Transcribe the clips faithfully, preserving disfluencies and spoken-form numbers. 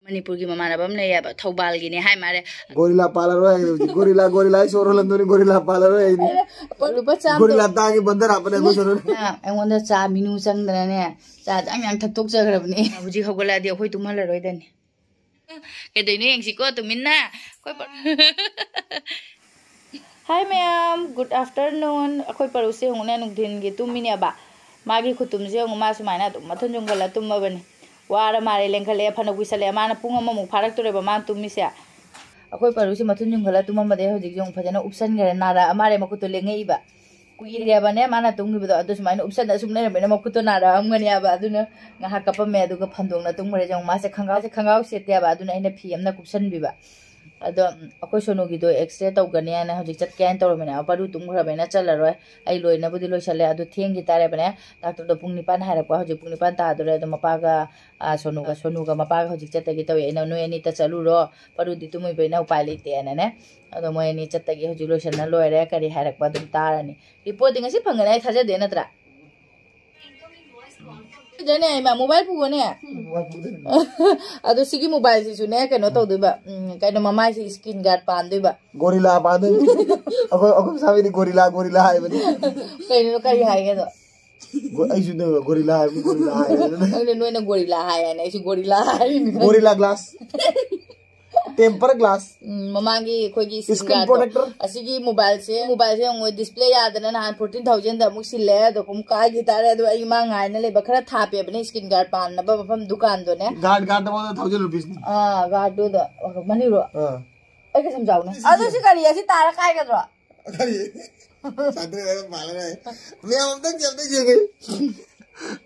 ꯃꯅꯤꯄꯨꯔꯒꯤ ꯃꯃꯥꯟꯅꯕ ꯑꯃ ꯂꯩꯌꯦꯕ, ꯊꯧꯕꯥꯜꯒꯤꯅꯦ ꯍꯥꯏ ꯃꯥꯜꯂꯦ꯫ ꯒꯣꯔꯤꯂꯥ ꯄꯥꯜꯂꯔꯣꯏ ꯍꯥꯏ ꯍꯧꯖꯤꯛ꯫ ꯒꯣꯔꯤꯂꯥ ꯒꯣꯔꯤꯂꯥ ꯑꯩ ꯁꯣꯔ ꯍꯣꯜꯂꯝꯗꯣꯏꯅꯤ꯫ ꯒꯣꯔꯤꯂꯥ ꯄꯥꯜꯂꯔꯣꯏ ꯑꯩꯗꯤ꯫ ꯂꯨꯄꯥ ꯆꯥꯝꯃ ꯒꯣꯔꯤꯂꯥ ꯇꯥꯒꯤ ꯕꯟꯗꯔ ꯍꯥꯞꯄꯅꯦ ꯑꯩꯈꯣꯏ ꯁꯣꯔ ꯍꯣꯜꯂ꯫ ꯑꯩꯉꯣꯟꯗ ꯆꯥ ꯃꯤꯅꯨ ꯆꯪꯗꯅꯅꯦ, ꯆꯥ ꯌꯥꯝ ꯌꯥꯝ ꯊꯛꯇꯣꯛꯆꯈ꯭ꯔꯕꯅꯦ꯫ ꯍꯧꯖꯤꯛ ꯍꯧꯒꯠꯂꯛꯑꯗꯤ ꯑꯩꯈꯣꯏ ꯇꯨꯝꯍꯜꯂꯔꯣꯏꯗꯅꯤ꯫ ꯀꯩꯗꯧꯅꯣ ꯌꯦꯡꯁꯤꯀꯣ ꯇꯨꯃꯤꯟꯅ꯫ ꯑꯩꯈꯣꯏ ꯄ- Hi ꯃꯌꯥꯝ, good afternoon꯫ ꯑꯩꯈꯣꯏ ꯄꯔꯨꯁꯦ ꯌꯦꯡꯉꯨꯅꯦ, ꯅꯨꯡꯊꯤꯟꯒꯤ ꯇꯨꯝꯃꯤꯅꯦꯕ꯫ ꯃꯥꯒꯤ ꯈꯨꯇꯨꯝꯁꯦ ꯌꯦꯡꯉꯨ, ꯃꯥ ꯁꯨꯃꯥꯏꯅ ꯑꯗꯨꯝ ꯃꯊꯨꯟ ꯌꯨꯡꯈꯠꯂ ꯇꯨꯝꯃꯕꯅꯤ꯫ ꯋꯥꯔ ꯃꯥꯜꯂꯦ, ꯂꯦꯡꯈꯠꯂꯛꯑꯦ, ꯐꯅ ꯀꯨꯏꯁꯜꯂꯛꯑꯦ꯫ ꯃꯥꯅ ꯄꯨꯡ ꯑꯃꯃꯨꯛ ꯐꯥꯔꯛꯇꯣꯔꯦꯕ ꯃꯥꯅ ꯇꯨꯝꯃꯤꯁꯦ꯫ ꯑꯩꯈꯣꯏ ꯄꯔꯨꯁꯦ ꯃꯊꯨꯟ ꯌꯨꯡꯈꯠꯂ ꯇꯨꯝꯃꯝꯕꯗꯩ ꯍꯧꯖꯤꯛ ꯌꯦꯡꯉꯨ ꯐꯖꯅ ꯎꯞꯁꯟꯈ꯭ꯔꯦ, ꯅꯥꯔꯛꯑ ꯃꯥꯜꯂꯦ ꯃꯈꯨꯠꯇꯣ ꯂꯦꯡꯉꯛꯏꯕ꯫ ꯀꯨꯏꯔꯦꯕꯅꯦ ꯃꯥꯅ ꯇꯨꯝꯈꯤꯕꯗꯣ, ꯑꯗꯨ ꯁꯨꯃꯥꯏꯅ ꯎꯞꯁꯟꯅ ꯁꯨꯝ ꯂꯩꯔꯝꯕꯅꯤꯅ ꯃꯈꯨꯠꯇꯣ ꯅꯥꯔꯛꯑꯝꯒꯅꯦꯕ꯫ ꯑꯗꯨꯅ ꯉꯥꯏꯍꯥꯛ ꯀꯞꯄꯝꯃꯦ, ꯑꯗꯨꯒ ꯐꯟꯗꯣꯛꯅ ꯇꯨꯝꯈ꯭ꯔꯦ꯫ ꯌꯦꯡꯉꯨ ꯃꯥꯁꯦ ꯈꯪꯒꯥꯎꯁꯦ, ꯈꯪꯒꯥꯎ ꯁꯦꯠꯇꯦꯕ, ꯑꯗꯨꯅ ꯑꯩꯅ ꯐꯤ ꯑꯃꯅ ꯀꯨꯞꯁꯟꯕꯤꯕ꯫ ꯑꯗꯣ ꯑꯩꯈꯣꯏ ꯁꯣꯅꯨꯒꯤꯗꯣ ꯑꯦꯛꯁꯔꯦ ꯇꯧꯒꯅꯤ ꯍꯥꯏꯅ ꯍꯧꯖꯤꯛ ꯆꯠꯀꯦ ꯍꯥꯏꯅ ꯇꯧꯔꯝꯃꯤꯅꯦ꯫ ꯄꯔꯨ ꯇꯨꯝꯈ꯭ꯔꯕꯅꯤꯅ ꯆꯠꯂꯔꯣꯏ꯫ ꯑꯩ ꯂꯣꯏꯅꯕꯨꯗꯤ ꯂꯣꯏꯁꯜꯂꯦ꯫ ꯑꯗꯨ ꯊꯦꯡꯈꯤ ꯇꯥꯔꯦꯕꯅꯦ꯫ ꯗꯥꯛꯇꯔꯗꯣ ꯄꯨꯡ ꯅꯤꯄꯥꯟ ꯍꯥꯏꯔꯛꯄ꯫ ꯍꯧꯖꯤꯛ ꯄꯨꯡ ꯅꯤꯄꯥꯟ ꯇꯥꯗꯣꯔꯦ꯫ ꯑꯗꯣ ꯃꯄꯥꯒ, ꯑ, ꯁꯣꯅꯨꯒ, ꯁꯣꯅꯨꯒ ꯃꯄꯥꯒ ꯍꯧꯖꯤꯛ ꯆꯠꯇꯒꯦ ꯇꯧꯋꯦ꯫ ꯑꯩꯅ, "ꯅꯣꯏ ꯑꯅꯤꯇ ꯆꯠꯂꯨꯔꯣ, ꯄꯔꯨꯗꯤ ꯇꯨꯝꯃꯤꯕꯅꯤꯅ ꯎꯄꯥꯏ ꯂꯩꯇꯦꯅꯅꯦ"꯫ ꯑꯗꯣ ꯃꯣꯏ ꯑꯅꯤ ꯆꯠꯇꯒꯤ ꯍꯧꯖꯤꯛ ꯂꯣꯏꯁꯟꯅ ꯂꯣꯏꯔꯦ꯫ ꯀꯔꯤ ꯍꯥꯏꯔꯛꯄ ꯑꯗꯨꯝ ꯇꯥꯔꯅꯤ꯫ ꯔꯤꯄꯣꯔꯠꯇꯤ ꯉꯁꯤ ꯐꯪꯒꯅꯤ ꯑꯩ ꯊꯥꯖꯗꯦ, ꯅꯠꯇ꯭ꯔꯥ? ꯑꯗꯨꯅꯦ ꯏꯃꯥ, ꯃꯣꯕꯥꯏꯜ ꯄꯨꯒꯣꯅꯦ꯫ ꯑꯗꯣ ꯁꯤꯒꯤ ꯃꯣꯕꯥꯏꯜꯁꯤꯁꯨꯅꯦ, ꯀꯩꯅꯣ ꯇꯧꯗꯣꯏꯕ, ꯎꯝ, ꯀꯩꯅꯣ, ꯃꯃꯥꯏꯁꯤ ꯁ꯭ꯀ꯭ꯔꯤꯟ ꯒꯥꯔꯗ ꯄꯥꯟꯗꯣꯏꯕ꯫ ꯒꯣꯔꯤꯂꯥ ꯄꯥꯟꯗꯣꯏꯅꯤ꯫ ꯑꯩꯈꯣꯏ, ꯑꯩꯈꯣꯏ ꯁꯥꯕꯤꯗꯤ ꯒꯣꯔꯤꯂꯥ ꯒꯣꯔꯤꯂꯥ ꯍꯥꯏꯕꯅꯤ꯫ ꯀꯩꯅꯣ, ꯀꯔꯤ ꯍꯥꯏꯒꯦꯗꯣ? ꯒꯣ- ꯑꯩꯁꯨ ꯅꯣꯏ ꯒꯣꯔꯤꯂꯥ ꯍꯥꯏꯕꯅꯤ, ꯒꯣꯔꯤꯂꯥ ꯍꯥꯏꯕꯅꯤ꯫ ꯈꯪꯗꯦ, ꯅꯣꯏꯅ ꯒꯣꯔꯤꯂꯥ ꯍꯥꯏ ꯍꯥꯏꯅ ꯑꯩꯁꯨ ꯒꯣꯔꯤꯂꯥ ꯍꯥꯏꯔꯤꯅꯤ꯫ Gorilla glass, temper glass, um, ꯃꯃꯥꯡꯒꯤ ꯑꯩꯈꯣꯏꯒꯤ ꯁ꯭ꯀ꯭ꯔꯤꯟ ꯁꯤꯡꯒꯥꯗꯣ, ꯄ꯭ꯔꯣꯇꯦꯛꯇꯔ꯫ ꯑꯁꯤꯒꯤ ꯃꯣꯕꯥꯏꯜꯁꯦ, ꯃꯣꯕꯥꯏꯜꯁꯦ ꯌꯦꯡꯉꯣ, ꯗꯤꯁꯄ꯭ꯂꯦ ꯌꯥꯗꯅ ꯅꯍꯥꯟ ꯐꯣꯔꯇꯤꯟ ꯊꯥꯎꯖꯟꯗ ꯑꯃꯨꯛ ꯁꯤꯜꯂꯦ꯫ ꯑꯗꯣ ꯑꯃꯨꯛ ꯀꯥꯏꯈꯤ ꯇꯥꯔꯦ꯫ ꯑꯗꯣ ꯑꯩ ꯏꯃꯥ ꯉꯥꯏꯅ ꯂꯩꯕ ꯈꯔ ꯊꯥꯞꯄꯦꯕꯅꯦ, ꯁ꯭ꯀ꯭ꯔꯤꯟ ꯒꯥꯔꯗ ꯄꯥꯟꯅꯕ ꯃꯐꯝ ꯗꯨꯀꯥꯟꯗꯣꯅꯦ꯫ ꯒꯥꯔꯗ, ꯒꯥꯔꯗ ꯑꯃꯗ ꯊꯥꯎꯖꯟ ꯔꯨꯄꯤꯁꯅꯤ꯫ ꯑꯥ, ꯒꯥꯔꯗꯇꯨꯗ ꯃꯅꯤꯔꯣ? ꯑꯥ꯫ ꯑꯩ ꯀꯩꯁꯨꯝ ꯆꯥꯎꯅꯦ꯫ ꯑꯗꯣ ꯁꯤ ꯀꯔꯤ, ꯑꯁꯤ ꯇꯥꯔ ꯀꯥꯏꯒꯗ꯭ꯔꯣ? ꯀꯔꯤ? ꯁꯥꯟꯇ꯭ꯔꯤ ꯂꯩꯔ ꯃꯥꯜꯂꯦ꯫ ꯃꯌꯥꯝ ꯑꯝꯇꯪ, ꯑꯝꯇꯪ ꯌꯦꯡꯒꯦ꯫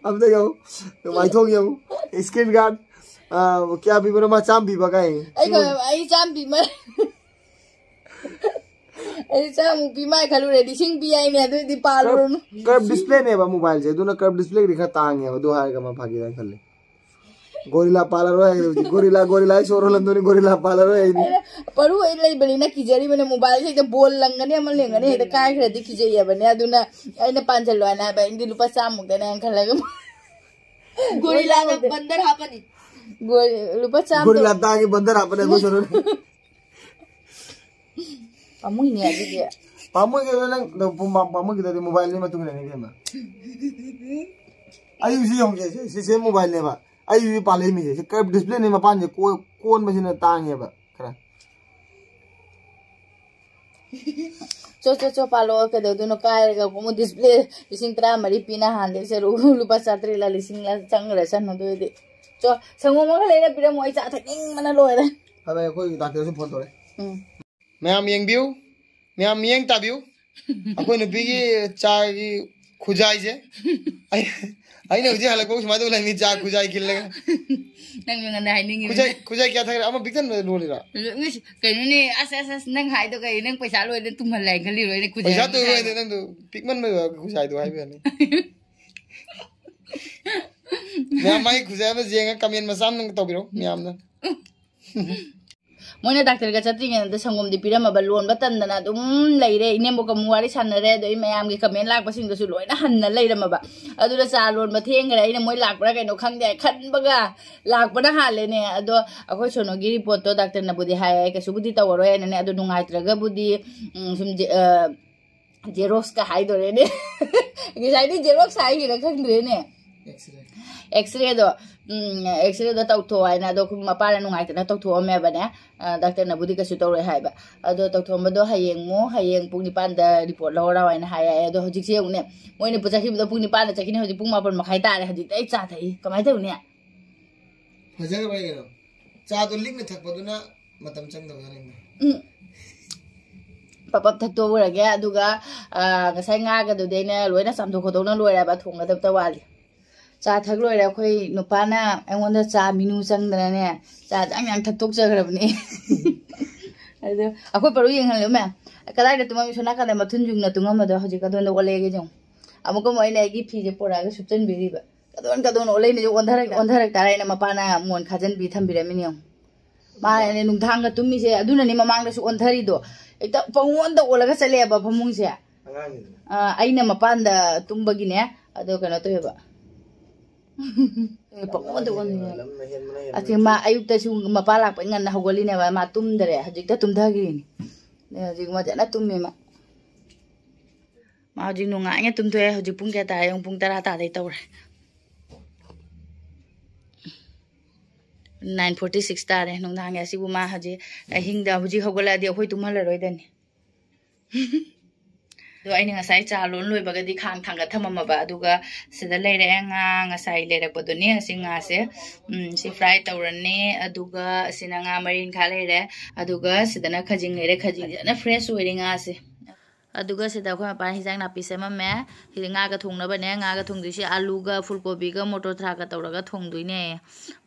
ꯑꯝꯇ ꯌꯦꯡꯉꯨ꯫ ꯃꯥꯏꯊꯣꯡ ꯌꯦꯡꯉꯨ꯫ ꯁ꯭ꯀ꯭ꯔꯤꯟ ꯒꯥꯔꯗ, ꯑ, ꯀꯌꯥ ꯄꯤꯕꯅꯣ? ꯃꯥ ꯆꯥꯝ ꯄꯤꯕ ꯀꯥꯏ? ꯑꯩ ꯀ-, ꯑꯩ ꯆꯥꯝ ꯄꯤ ꯃꯥ-, ꯑꯩ ꯆꯥꯝꯃꯨꯛ ꯄꯤ ꯃꯥꯏ ꯈꯜꯂꯨꯔꯦ, ꯂꯤꯁꯤꯡ ꯄꯤ ꯍꯥꯏꯅꯦ, ꯑꯗꯨꯗꯤ ꯄꯥꯜꯂꯨꯔꯅꯨ꯫ ꯀꯔꯞ ꯗꯤꯁꯄ꯭ꯂꯦꯅꯦꯕ ꯃꯣꯕꯥꯏꯜꯁꯦ, ꯑꯗꯨꯅ ꯀꯔꯞ ꯗꯤꯁꯄ꯭ꯂꯦꯒꯤꯗꯤ ꯈꯔ ꯇꯥꯡꯉꯦꯕ꯫ ꯑꯗꯨ ꯍꯥꯏꯔꯒ ꯃꯥ ꯐꯥꯒꯤ ꯇꯥꯏꯅ ꯈꯜꯂꯦ꯫ ꯒꯣꯔꯤꯂꯥ ꯄꯥꯜꯂꯔꯣꯏ ꯍꯥꯏꯔꯦ ꯍꯧꯖꯤꯛ꯫ ꯒꯣꯔꯤꯂꯥ, ꯒꯣꯔꯤꯂꯥ ꯑꯩ ꯁꯣꯔ ꯍꯣꯜꯂꯝꯗꯣꯏꯅꯤ, ꯒꯣꯔꯤꯂꯥ ꯄꯥꯜꯂꯔꯣꯏ ꯑꯩꯗꯤ꯫ ꯑꯩꯅ ꯄꯔꯨ ꯑꯩ ꯂꯩꯕꯅꯤꯅ ꯀꯤꯖꯔꯤꯕꯅꯦ, ꯃꯣꯕꯥꯏꯜꯁꯦ ꯍꯦꯛꯇ ꯕꯣꯜ ꯂꯪꯒꯅꯤ, ꯑꯃ ꯂꯦꯡꯒꯅꯤ, ꯍꯦꯛꯇ ꯀꯥꯏꯈ꯭ꯔꯗꯤ ꯀꯤꯖꯩꯌꯦꯕꯅꯦ꯫ ꯑꯗꯨꯅ ꯑꯩꯅ ꯄꯥꯟꯁꯤꯜꯂꯣ ꯍꯥꯏꯅ ꯍꯥꯏꯕ, ꯑꯩꯗꯤ ꯂꯨꯄꯥ ꯆꯥꯝꯃꯨꯛꯇꯅꯦ ꯍꯥꯏꯅ ꯈꯜꯂꯒ꯫ ꯒꯣꯔꯤꯂꯥꯅ ꯕꯟꯗꯔ ꯍꯥꯞꯄꯅꯤ꯫ ꯂꯨꯄꯥ ꯆꯥꯝꯃ ꯒꯣꯔꯤꯂꯥ ꯇꯥꯒꯤ ꯕꯟꯗꯔ ꯍꯥꯞꯄꯅꯦ ꯑꯩꯈꯣꯏ ꯁꯣꯔꯨꯝ꯫ ꯄꯥꯝꯃꯨꯏꯅꯦ ꯑꯗꯨꯗꯤ꯫ ꯄꯥꯝꯃꯨꯏ ꯀꯩꯅꯣ ꯅꯪ, ꯅꯪ ꯄꯨꯝ-, ꯄꯥꯝꯃꯨꯏ ꯀꯩꯗꯧꯗꯤ ꯃꯣꯕꯥꯏꯜꯒꯤ ꯃꯇꯨꯡ ꯏꯟꯅꯅꯤ ꯀꯩꯅꯣ꯫ ꯑꯩꯁꯨ ꯌꯦꯡꯉꯨꯁꯦ, ꯁꯤ, ꯁꯤ, ꯁꯤ ꯃꯣꯕꯥꯏꯜꯅꯦꯕ꯫ ꯑꯩꯁꯨ ꯄꯥꯜꯂꯛꯏꯃꯤꯁꯦ꯫ ꯁꯤ ꯀꯔꯞ ꯗꯤꯁꯄ꯭ꯂꯦꯅꯦ ꯃꯄꯥꯟꯁꯦ ꯀꯣ-, ꯀꯣꯟꯕꯁꯤꯅ ꯇꯥꯡꯉꯦꯕ ꯈꯔ꯫ ꯆꯣ, ꯆꯣ, ꯆꯣ, ꯄꯥꯜꯂꯣ꯫ ꯀꯩꯗꯧꯗꯣꯏꯅꯣ? ꯀꯥꯏꯔꯒ ꯑꯃꯨꯛ ꯗꯤꯁꯄ꯭ꯂꯦ ꯂꯤꯁꯤꯡ ꯇꯔꯥꯃꯔꯤ ꯄꯤꯅ ꯍꯥꯟꯗꯣꯏ ꯁꯔꯨꯛ ꯂꯨꯄꯥ ꯆꯥꯇ꯭ꯔꯦꯠꯂ ꯂꯤꯁꯤꯡꯂ ꯆꯪꯈ꯭ꯔ ꯆꯪ ꯑꯗꯨ ꯑꯣꯏꯗꯤ꯫ ꯆꯣ, ꯁꯪꯒꯣꯝ ꯑꯃꯒ ꯂꯩꯔ ꯄꯤꯔꯝꯃꯣ, ꯑꯩ ꯆꯥ ꯊꯛꯅꯤꯡꯕꯅ ꯂꯣꯏꯔꯦ꯫ ꯐꯔꯦ, ꯑꯩꯈꯣꯏ ꯗꯥꯛꯇꯔꯁꯨ ꯐꯣꯟ ꯇꯧꯔꯦ꯫ ꯎꯝ꯫ ꯃꯌꯥꯝ ꯌꯦꯡꯕꯤꯌꯨ, ꯃꯌꯥꯝ ꯃꯤꯠꯌꯦꯡ ꯇꯥꯕꯤꯌꯨ꯫ ꯑꯩꯈꯣꯏ ꯅꯨꯄꯤꯒꯤ ꯆꯥꯒꯤ ꯈꯨꯖꯥꯏꯁꯦ꯫ ꯑꯩ, ꯑꯩꯅ ꯍꯧꯖꯤꯛ ꯍꯜꯂꯛꯄ ꯁꯨꯃꯥꯏꯅ ꯇꯧ ꯂꯩꯅꯤ, ꯆꯥ ꯈꯨꯖꯥꯏ ꯈꯤꯜꯂꯒ꯫ ꯅꯪ ꯉꯟꯅ ꯍꯥꯏꯅꯤꯡꯉꯤ꯫ ꯈꯨꯖꯥꯏ, ꯈꯨꯖꯥꯏ ꯀꯌꯥ ꯊꯛꯈ꯭ꯔꯦ? ꯑꯃ ꯄꯤꯛꯇꯟꯕ ꯂꯣꯜꯂꯤꯔꯣ? ꯏꯁ, ꯀꯩꯅꯣꯅꯦ, ꯑꯁ, ꯑꯁ, ꯑꯁ, ꯅꯪ ꯍꯥꯏꯗꯣ ꯀꯩ, ꯅꯪ ꯄꯩꯁꯥ ꯂꯣꯏꯔꯦ ꯇꯨꯝꯍꯜꯂꯦ ꯈꯜꯂꯤꯔꯣ? ꯑꯩꯅ ꯈꯨꯖꯥꯏ ꯄꯩꯁꯥ ꯑꯃ ꯇꯣꯏꯕ ꯊꯛꯑꯒ꯫ ꯍꯥꯏꯗꯤ ꯅꯪꯗꯣ ꯄꯤꯛꯃꯟꯕꯩ ꯈꯨꯖꯥꯏꯗꯣ ꯍꯥꯏꯕ ꯌꯥꯅꯤ꯫ ꯃꯌꯥꯝ ꯃꯥꯒꯤ ꯈꯨꯖꯥꯏ ꯑꯃ ꯌꯦꯡꯉ comment ꯃꯆꯥ ꯑꯃ ꯇꯧꯕꯤꯔꯣ ꯃꯌꯥꯝꯅ꯫ ꯃꯣꯏꯅ ꯗꯥꯛꯇꯔꯒ ꯆꯠꯇ꯭ꯔꯤꯉꯩꯗ ꯁꯪꯒꯣꯝꯗꯤ ꯄꯤꯔꯝꯃꯕ, ꯂꯣꯟꯕ ꯇꯟꯗꯅ ꯑꯗꯨꯝ ꯂꯩꯔꯦ꯫ ꯏꯅꯦꯝꯕꯣꯛꯀ ꯑꯃꯨꯛ ꯋꯥꯔꯤ ꯁꯥꯟꯅꯔꯦ, ꯑꯗꯣ ꯑꯩ ꯃꯌꯥꯝꯒꯤ comment ꯂꯥꯛꯄꯁꯤꯡꯗꯨꯁꯨ ꯂꯣꯏꯅ ꯍꯟꯅ ꯂꯩꯔꯝꯃꯕ꯫ ꯑꯗꯨꯅ ꯆꯥ ꯂꯣꯟꯕ ꯊꯦꯡꯈ꯭ꯔꯦ, ꯑꯩꯅ ꯃꯣꯏ ꯂꯥꯛꯄ꯭ꯔꯥ ꯀꯩꯅꯣ ꯈꯪꯗꯦ ꯍꯥꯏ ꯈꯟꯕꯒ ꯂꯥꯛꯄꯅ ꯍꯥꯜꯂꯦꯅꯦ꯫ ꯑꯗꯣ ꯑꯩꯈꯣꯏ ꯁꯣꯅꯣꯒꯤ reportꯇꯣ ꯗꯥꯛꯇꯔꯅꯕꯨꯗꯤ ꯍꯥꯏ, ꯀꯩꯁꯨꯕꯨꯗꯤ ꯇꯧꯔꯔꯣꯏ ꯍꯥꯏꯅꯅꯦ꯫ ꯑꯗꯣ ꯅꯨꯡꯉꯥꯏꯇ꯭ꯔꯒꯕꯨꯗꯤ, ꯎꯝ, ꯁꯨꯝ ꯖꯦ-, ꯑ, Xeroxꯀ ꯍꯥꯏꯗꯣꯔꯦꯅꯦ꯫ ꯉꯁꯥꯏꯗꯤ Xerox ꯍꯥꯏꯈꯤꯔ ꯈꯪꯗ꯭ꯔꯦꯅꯦ꯫ X-ray꯫ X-rayꯗꯣ, ꯎꯝ, X-rayꯗꯣ ꯇꯧꯊꯣꯛꯑꯣ ꯍꯥꯏꯅ, ꯑꯗꯣ ꯑꯩꯈꯣꯏ ꯃꯄꯥꯅ ꯅꯨꯡꯉꯥꯏꯇꯅ ꯇꯧꯊꯣꯛꯑꯝꯃꯦꯕꯅꯦ꯫ ꯑ, ꯗꯥꯛꯇꯔꯅꯕꯨꯗꯤ ꯀꯩꯁꯨ ꯇꯧꯔꯣꯏ ꯍꯥꯏꯕ꯫ ꯑꯗꯣ ꯇꯧꯊꯣꯛꯑꯝꯕꯗꯣ ꯍꯌꯦꯡ ꯑꯃꯨꯛ, ꯍꯌꯦꯡ ꯄꯨꯡ ꯅꯤꯄꯥꯟꯗ report ꯂꯧꯔ ꯂꯥꯛꯑꯣ ꯍꯥꯏꯅ ꯍꯥꯏꯔꯛꯑꯦ꯫ ꯑꯗꯣ ꯍꯧꯖꯤꯛꯁꯦ ꯌꯦꯡꯉꯨꯅꯦ, ꯃꯣꯏꯅ ꯄꯨ-, ꯆꯠꯈꯤꯕꯗꯣ ꯄꯨꯡ ꯅꯤꯄꯥꯟꯗ ꯆꯠꯈꯤꯅꯤ, ꯍꯧꯖꯤꯛ ꯄꯨꯡ ꯃꯥꯄꯟ ꯃꯈꯥꯏ ꯇꯥꯔꯦ, ꯍꯧꯖꯤꯛꯇ ꯑꯩ ꯆꯥ ꯊꯛꯏ, ꯀꯃꯥꯏꯅ ꯇꯧꯅꯤ? ꯐꯖꯈ꯭ꯔꯕꯅꯤ ꯀꯩꯅꯣ꯫ ꯆꯥꯗꯣ ꯂꯤꯛꯅ ꯊꯛꯄꯗꯨꯅ ꯃꯇꯝ ꯆꯪꯗꯕ ꯆꯥꯅꯤꯡꯕ꯫ ꯎꯝ꯫ ꯄꯞ ꯄꯞ ꯊꯛꯇꯣꯛꯎꯔꯒꯦ, ꯑꯗꯨꯒ, ꯑ, ꯉꯁꯥꯏ ꯉꯥꯒꯗꯨꯗꯤ ꯑꯩꯅ ꯂꯣꯏꯅ ꯆꯥꯝꯊꯣꯛ ꯈꯣꯠꯇꯣꯛꯅ ꯂꯣꯏꯔꯦꯕ, ꯊꯣꯡꯒꯗꯕꯇ ꯋꯥꯠꯂꯤ꯫ ꯆꯥ ꯊꯛ ꯂꯣꯏꯔꯦ꯫ ꯑꯩꯈꯣꯏ ꯅꯨꯄꯥꯅ ꯑꯩꯉꯣꯟꯗ ꯆꯥ ꯃꯤꯅꯨ ꯆꯪꯗꯅꯅꯦ, ꯆꯥ ꯌꯥꯝ ꯌꯥꯝ ꯊꯛꯇꯣꯛꯆꯈ꯭ꯔꯕꯅꯦ꯫ ꯑꯗꯨ ꯑꯩꯈꯣꯏ ꯄꯔꯨ ꯌꯦꯡꯍꯜꯂꯨ ꯃꯌꯥꯝ꯫ ꯀꯗꯥꯏꯗ ꯇꯨꯝꯃꯝꯃꯤ? ꯁꯣꯝ ꯅꯥꯀꯟꯗ ꯃꯊꯨꯟ ꯌꯨꯡꯅ ꯇꯨꯝꯃꯝꯕꯗꯣ ꯍꯧꯖꯤꯛ ꯑꯗꯣꯝꯗ ꯑꯣꯜꯂꯛꯑꯒꯦ ꯌꯦꯡꯉꯨ꯫ ꯑꯃꯨꯛꯀ ꯑꯃꯨꯛ ꯑꯩꯅ ꯑꯩꯒꯤ ꯐꯤꯁꯦ ꯄꯨꯔꯛꯑꯒ ꯁꯨꯞꯆꯟꯕꯤꯔꯤꯕ꯫ ꯀꯗꯣꯟ ꯀꯗꯣꯟ ꯑꯣꯜꯂꯛꯏꯅꯦ, ꯑꯣꯟꯊꯔꯛ-, ꯑꯣꯟꯊꯔꯛ ꯇꯥꯔꯦ꯫ ꯑꯩꯅ ꯃꯄꯥꯅ ꯃꯣꯟ ꯈꯥꯖꯟꯕꯤ ꯊꯝꯕꯤꯔꯝꯃꯤꯅꯦ ꯌꯦꯡꯉꯨ꯫ ꯃꯥꯅꯅꯦ ꯅꯨꯡꯗꯥꯡꯒ ꯇꯨꯝꯃꯤꯁꯦ, ꯑꯗꯨꯅꯅꯦ ꯃꯃꯥꯡꯗꯁꯨ ꯑꯣꯟꯊꯔꯤꯗꯣ꯫ ꯍꯦꯛꯇ ꯄꯪꯑꯣꯟꯗ ꯑꯣꯜꯂꯒ ꯆꯠꯂꯦꯕ ꯐꯃꯨꯡꯁꯦ꯫ ꯑꯉꯥꯡꯒꯤꯗꯨꯅ꯫ ꯑ, ꯑꯩꯅ ꯃꯄꯥꯟꯗ ꯇꯨꯝꯕꯒꯤꯅꯦ, ꯑꯗꯣ ꯀꯩꯅꯣ ꯇꯧꯋꯦꯕ꯫ ꯄꯪꯑꯣꯟꯗ ꯑꯣꯟꯅꯤꯡꯉꯦ꯫ ꯑꯁꯤ ꯃꯥ ꯑꯌꯨꯛꯇꯁꯨ ꯃꯄꯥ ꯂꯥꯛꯄ ꯉꯟꯅ ꯍꯧꯒꯠꯂꯤꯅꯦꯕ, ꯃꯥ ꯇꯨꯝꯗꯔꯦ, ꯍꯧꯖꯤꯛꯇ ꯇꯨꯝꯊꯈ꯭ꯔꯤꯅꯤ꯫ ꯑꯗꯩ ꯍꯧꯖꯤꯛ ꯐꯖꯅ ꯇꯨꯝꯃꯤ ꯃꯥ꯫ ꯃꯥ ꯍꯧꯖꯤꯛ ꯅꯨꯡꯉꯥꯏꯅ ꯇꯨꯝꯊꯣꯛꯑꯦ꯫ ꯍꯧꯖꯤꯛ ꯄꯨꯡ ꯀꯌꯥ ꯇꯥꯔꯦ? ꯄꯨꯡ ꯇꯔꯥ ꯇꯥꯗꯩ ꯇꯧꯔꯦ꯫ Nine forty six ꯇꯥꯔꯦ ꯅꯨꯡꯗꯥꯡꯒꯤ꯫ ꯑꯁꯤꯕꯨ ꯃꯥ ꯍꯧꯖꯤꯛ ꯑꯍꯤꯡꯗ ꯍꯧꯖꯤꯛ ꯍꯧꯒꯠꯂꯛꯑꯗꯤ ꯑꯩꯈꯣꯏ ꯇꯨꯝꯍꯜꯂꯔꯣꯏꯗꯅꯤ꯫ ꯑꯗꯣ ꯑꯩꯅ ꯉꯁꯥꯏ ꯆꯥ ꯂꯣꯟ ꯂꯣꯏꯕꯒꯗꯤ ꯈꯥꯡ ꯊꯥꯡꯒꯠ ꯊꯝꯃꯝꯃꯕ, ꯑꯗꯨꯒ ꯁꯤꯗ ꯂꯩꯔꯛꯑꯦ ꯉꯥ ꯉꯁꯥꯏ ꯂꯩꯔꯛꯄꯗꯨꯅꯦ꯫ ꯑꯁꯤ ꯉꯥꯁꯦ, ꯎꯝ, ꯁꯤ fry ꯇꯧꯔꯅꯤ, ꯑꯗꯨꯒ ꯑꯁꯤꯅ ꯉꯥ ꯃꯔꯤꯟꯈꯥ ꯂꯩꯔꯦ, ꯑꯗꯨꯒ ꯁꯤꯗꯅ ꯈꯖꯤꯡ ꯂꯩꯔꯦ꯫ ꯈꯖꯤꯡꯁꯤꯅ fresh ꯑꯣꯏꯔꯦ ꯉꯥꯁꯦ꯫ ꯑꯗꯨꯒ ꯁꯤꯗ ꯑꯩꯈꯣꯏ ꯃꯄꯥꯅ ꯍꯤꯟꯖꯥꯡ ꯅꯥꯄꯤ ꯁꯦꯝꯃꯝꯃꯦ꯫ ꯁꯤꯗꯤ ꯉꯥꯒ ꯊꯣꯡꯅꯕꯅꯦ꯫ ꯉꯥꯒ ꯊꯣꯡꯗꯣꯏꯁꯦ ꯑꯂꯨꯒ ꯐꯨꯜꯀꯣꯕꯤꯒ ꯃꯣꯇꯣꯔ ꯊ꯭ꯔꯥꯛꯀ ꯇꯧꯔꯒ ꯊꯣꯡꯗꯣꯏꯅꯦ꯫